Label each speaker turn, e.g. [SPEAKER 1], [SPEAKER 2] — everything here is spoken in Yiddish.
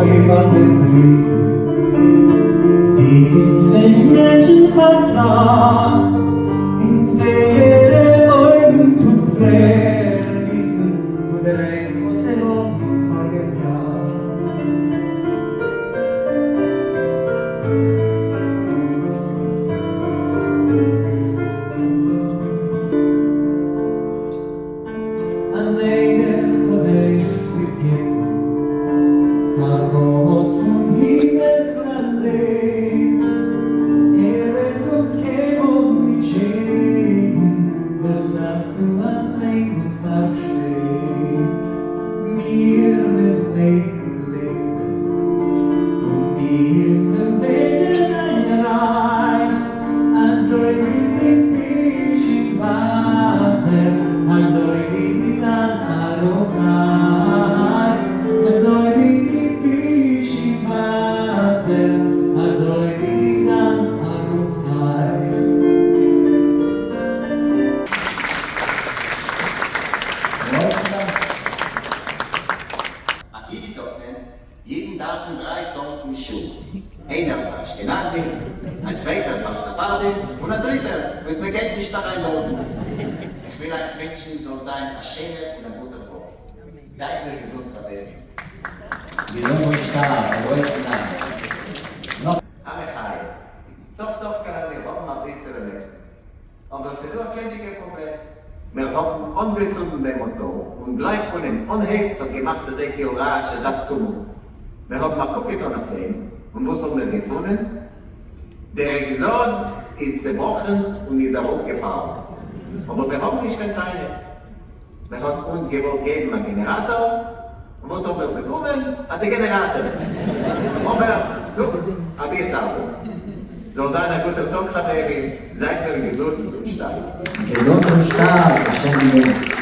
[SPEAKER 1] טויב אויף דעם פּריזן. זיי זענען פון מענטשן פארטראכט, אין זייערע אויגן טוט טרערן גיסן פון די רעכט וואס זיי האבן פארגעבראכט. אַן עדות האָט ער איך געגעבן פֿאַר גאָט פֿון הימל אַליין, ער וועט אונדז קיינמאָל ניט שעדן, דאָס דאַרפֿסטו אַליין גוט פֿאַרשטיין. מיר וועלן לעבן, לעבן, און מיר וועלן ביידע זײַן רײַך, אַזוי ווי די פֿיש אין וואַסער, אַזוי ווי די זאַמד אַרום טײַך, אַזוי ווי די פֿיש אין וואַסער, אַזוי ווי די זאַמד אַרום טײַך.
[SPEAKER 2] אויף יידיש זאגט מען, יידן דארפן דריי סארטן שול, איינער פאר אשכנזים, א צווייטער פאר ספרדים, און א דריטער וואס מען גייט נישט אריין דארטן. איך וויל אייך ווינטשן זאל זיין א שענער און א גוטער וואך. זייט מיר געזונט חברים.
[SPEAKER 3] געזונט און שטארק, א גרויסן דאנק. נאך.
[SPEAKER 2] א מחיה. סוף סוף קענען מיר האבן אביסעלע לעכט. אבער ס'איז דא א קליינטשיגער פראבלעם. מיר האבן אנגעצונדן דעם מאטאר, און גלייך פונעם אנהייב ס'האט געמאכט אזוי פיל רעש אזא טומל. מיר האבן א קוק געטאן אויף דעם, און וואס האבן מיר געפונען? דער עקזאזט איז צעבראכן און איז אראפגעפאלן. אבער מיר האבן נישט קיין טענות. מען האט אונז געוואלט געבן א גענעראטאר, און וואס האבן מיר באקומען? א דעגענעראטער. אבער, נו, אבי עס ארבעט. זאל זיין א גוטער טאג חברים, זייט מיר געזונט און שטארק.
[SPEAKER 3] געזונט און שטארק, השם ירבה.